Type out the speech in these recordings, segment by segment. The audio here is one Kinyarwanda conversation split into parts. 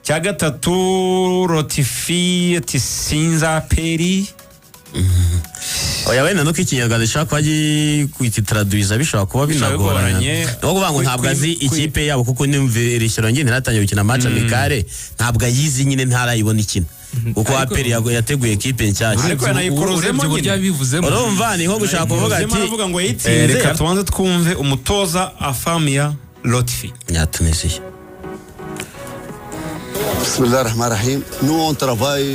Cya gatatu, Lotfi ati sinza APR. Oya, wenda nuko Ikinyarwanda gishobora kuba kwititaraduiza bishobora kuba Bishobora binagoranye. bigoranye. Ni ukuvuga ngo ntabwo azi ikipe yabo, kuko nimva rishyura njye ntiratangira gukina match amicale, ntabwo ayizi nyine, ntarayibona ikina, kuko APR yateguye ekipe nshyashya. Ariko yanayikorozemo Urebye uburyo nyine. yabivuzemo. Urumva ni nko gushaka kuvuga Yanayikorozemo, ati aravuga ngo yayitsinze. Reka tubanze twumve umutoza Afhamia Lotfi. Nyatunisiya. بسم الله الرحمن الرحيم. Nous, on travaille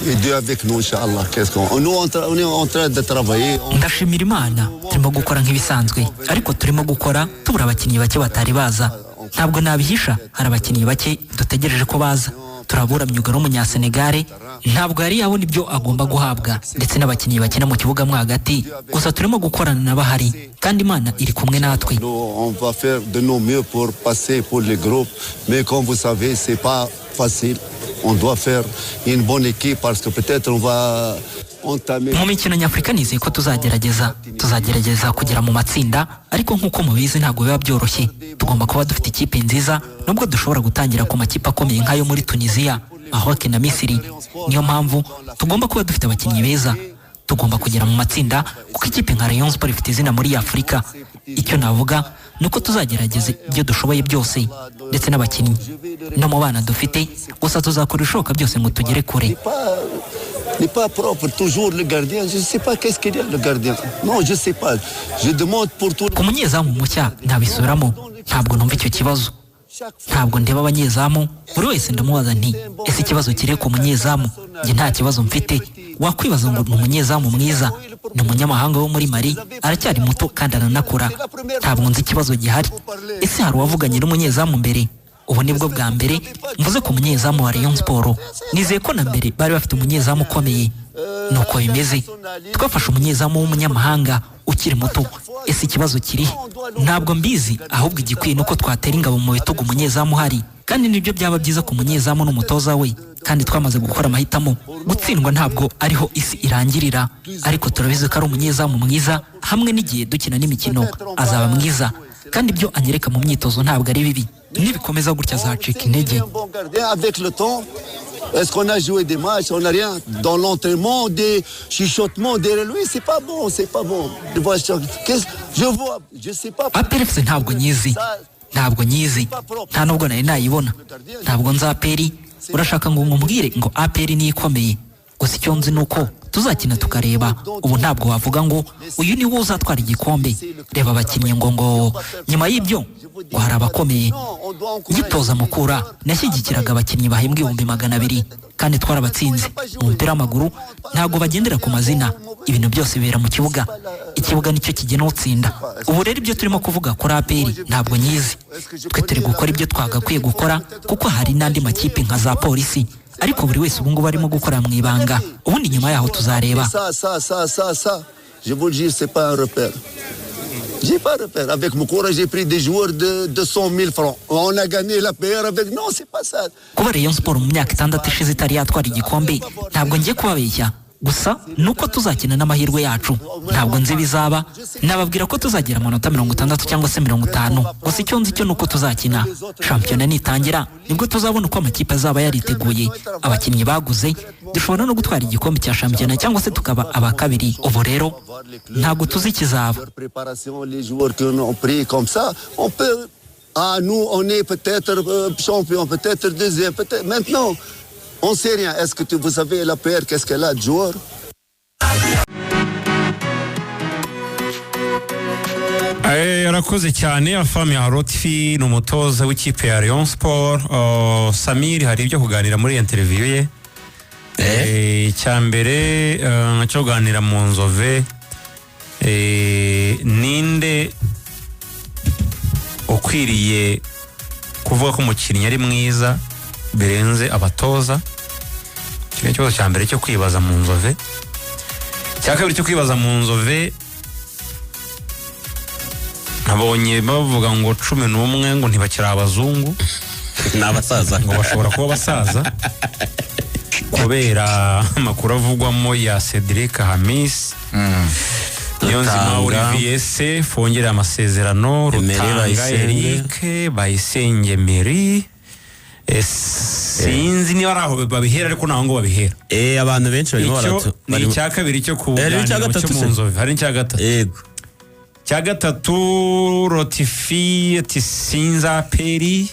et Dieu avec nous, إن شاء الله. Qu'est-ce qu'on... Nous, on est en train de travailler. Ndashimira Imana, turimo gukora nk'ibisanzwe, ariko turimo gukora tubura abakinnyi bake batari baza. Ntabwo nabihisha, hari abakinnyi bake dutegereje ko baza. Turabura myugariro w'Umunyasenegare, ntabwo yari yabona ibyo agomba guhabwa, ndetse n'abakinnyi bakina mu kibuga mo hagati. Gusa turimo gukorana n'abahari kandi Imana iri kumwe natwe. Nous, on va faire de nos mieux pour passer pour les groupes. Mais comme vous savez, c'est pas facile. On doit faire une bonne équipe parce que peut-être on va entamer. Mu mikino nyafurika nizeye ko tuzagerageza kugera mu matsinda, ariko nk'uko mubizi ntabwo biba byoroshye. Tugomba kuba dufite ikipe nziza, nubwo dushobora gutangira ku makipe akomeye nk'ayo muri Tunisiya, Maroc na Misiri. Niyo mpamvu tugomba kuba dufite abakinnyi beza. Tugomba kugera mu matsinda kuko ikipe nka Rayon Sport ifite izina muri Afurika. Icyo navuga ni uko tuzagerageza ibyo dushoboye byose, ndetse n'abakinnyi no mu bana dufite. Gusa tuzakora ibishoboka byose ngo tugere kure. N'est pas propre. Toujours le gardien. Je ne sais pas qu'est-ce qu'il y a, le gardien. Non, je ne sais pas. Je demande pour tout. Ku munyezamu mushya, ntabisubiramo, ntabwo numva icyo kibazo. Ntabwo ndeba abanyezamu. Buri wese ndamubaza nti: "Ese ikibazo kiri ku munyezamu?" Njye nta kibazo mfite. Wakwibaza ngo ni umunyezamu mwiza, ni umunyamahanga wo muri Mali, aracyari muto kandi aranakura. Ntabwo nzi ikibazo gihari. Ese hari uwavuganye n'umunyezamu mbere? Ubu nibwo bwa mbere mvuze ku munyezamu wa Rayon Sport. Nizeye ko na mbere bari bafite umunyezamu ukomeye. Nuko bimeze, twafashe umunyezamu w'umunyamahanga ukiri muto. Ese ikibazo kiri? Ntabwo mbizi. Ahubwo igikwiye ni uko twatera ingabo mu bitugu umunyezamu uhari, kandi nibyo byaba byiza ku munyezamu n'umutoza we. Kandi twamaze gukora amahitamo. Gutsindwa ntabwo ariho isi irangirira, ariko turabizi ko ari umunyezamu mwiza. Hamwe n'igihe dukina n'imikino azaba mwiza, kandi ibyo anyereka mu myitozo ntabwo ari bibi. Nibikomeza gutya azacika intege. Un bon gardien avec le temps. Est-ce qu'on a joué des matchs? On n'a rien. Dans l'entraînement, des chuchotements derrière lui, c'est pas bon, c'est pas bon. Je vois, je vois, je sais pas. APR FC ntabwo nyizi, ntabwo nyizi, nta nubwo nari nayibona. Ntabwo nzi APR. Urashaka ngo nkubwire ngo APR niyo ikomeye? Gusa icyo nzi ni uko tuzakina tukareba. Ubu ntabwo wavuga ngo uyu ni wo uzatwara igikombe. Reba abakinnyi, ngo nyuma y'ibyo ngo hari abakomeye. Ngitoza Mukura nashyigikiraga abakinnyi bahembwa 200,000 kandi twarabatsinze. Mu mupira w'amaguru ntabwo bagendera ku mazina, ibintu byose bibera mu kibuga. Ikibuga nicyo kigena utsinda. Ubu rero ibyo turimo kuvuga kuri APR, ntabwo nyizi. Twe turi gukora ibyo twagakwiye gukora, kuko hari n'andi makipe nka za Polisi, ariko buri wese ubu ngubu arimo gukora mu ibanga. Ubundi nyuma yaho tuzareba. Ça, ça, ça, ça, ça, je vous le dis, c'est pas un repère. J'ai pas de repère. Avec Mukura, j'ai pris des joueurs de 200 000 francs. On a gagné l'APR avec. Non, c'est pas ça. Kuba Rayon Sport mu myaka 6 ishize itari yatwara igikombe, ntabwo ngiye kubabeshya. Gusa ni uko tuzakina n'amahirwe yacu. Ntabwo nzi ibizaba. Nababwira ko tuzagira amanota 60 cyangwa se 50. Gusa icyo nzi cyo ni uko tuzakina. Shampiyona nitangira nibwo tuzabona uko amakipe azaba yariteguye, abakinnyi baguze. Dushobora no gutwara igikombe cya shampiyona cyangwa se tukaba aba kabiri. Ubu rero ntabwo tuzi ikizaba. Leur préparation, les joueurs qu'on a pris comme ça, on peut. Ah, nous, on est peut-être champion, peut-être deuxième, peut-être. Maintenant, on ne sait rien. Est-ce que vous savez l'APR, qu'est-ce qu'elle a de joueurs? Arakoze cyane Afhamia Lotfi, ni umutoza w'ikipe ya Rayon Sport. Oh, Samir, hari ibyo kuganira muri iyi interview ye. Icya mbere cyo kuganira mu nzove, ninde ukwiriye kuvuga ko umukinnyi ari mwiza birenze abatoza? Icyo ni ikibazo cya mbere cyo kwibaza mu nzove. Icya kabiri cyo kwibaza mu nzove, nabonye bavuga ngo 11 ngo ntibakiri abazungu. Ni abasaza. Ngo bashobora kuba abasaza kubera amakuru avugwamo ya Cedric Hamis Niyonzima. Rutanga. Olivier Sefu wongereye amasezerano. Emery Rutanga. Bayisenge. Eric Bayisenge, Emery. Sinzi niba ari aho babihera, ariko ntaho ngo babihera. Abantu benshi barimo Icyo baratu ni icya kabiri cyo Hari n'icya kuganira gatatu cyo mu se? nzovu. Hari n'icya gatatu. Yego. Cya gatatu, Lotfi ati sinzi APR.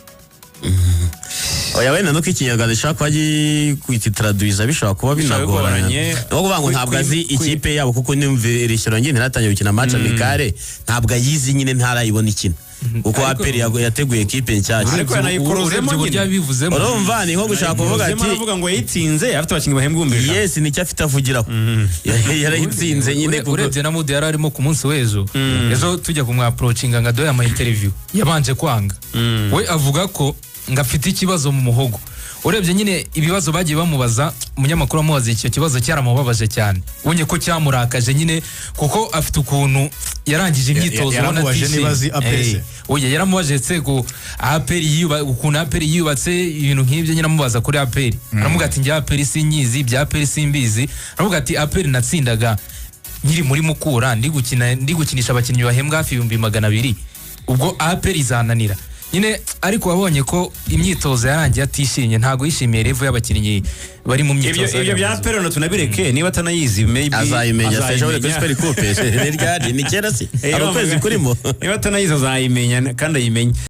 Oya, wenda nuko Ikinyarwanda gishobora kuba gitaraduiza, bishobora kuba Bishobora binagorana. bigoranye. Ni ukuvuga ngo ntabwo azi ikipe yabo, kuko nimvira nge ntiratangira gukina match amicale, ntabwo ayizi nyine, ntarayibona ikina, kuko APR yateguye ekipe nshyashya. Ariko yanayikorozemo Urebye uburyo nyine. yabivuzemo. Urumva ni nko gushaka kuvuga ati Aravuga ngo yayitsinze afite abakinnyi bahembwa 100,000. Yes, nicyo afite avugiraho, yarayitsinze nyine kuko Urebye na mood yari arimo ku munsi w'ejo, ejo tujya kumwapproachinga ngo aduhe ama interview, yabanje kwanga. We avuga ko ngo afite ikibazo mu muhogo. Urebye nyine ibibazo bagiye bamubaza, umunyamakuru amubaza icyo kibazo cyaramubabaje cyane, ubonye ko cyamurakaje nyine, kuko afite ukuntu yarangije imyitozo ubona Yaramubaje niba azi atishimye. APR se? Oya, yaramubaje se ko APR ukuntu APR yubatse, ibintu nk'ibyo nyine amubaza kuri APR. Aramuga ati: "Njye APR sinyizi, ibya APR simbizi." Aramuga ati: "APR natsindaga nkiri muri Mukura, ndi gukina, ndi gukinisha abakinnyi bahembwa hafi 200,000, ubwo APR izananira nyine." Ariko wabonye ko imyitozo yarangiye atishimye, ntabwo yishimiye level y'abakinnyi bari mu Ibyo myitozo. ibyo bya APR tunabireke, niba atanayizi maybe Azayimenya se ejo kuri Super Coupe? Ni ryari? Ni kera se? Hari ukwezi kurimo. Niba atanayizi azayimenya kandi ayimenye.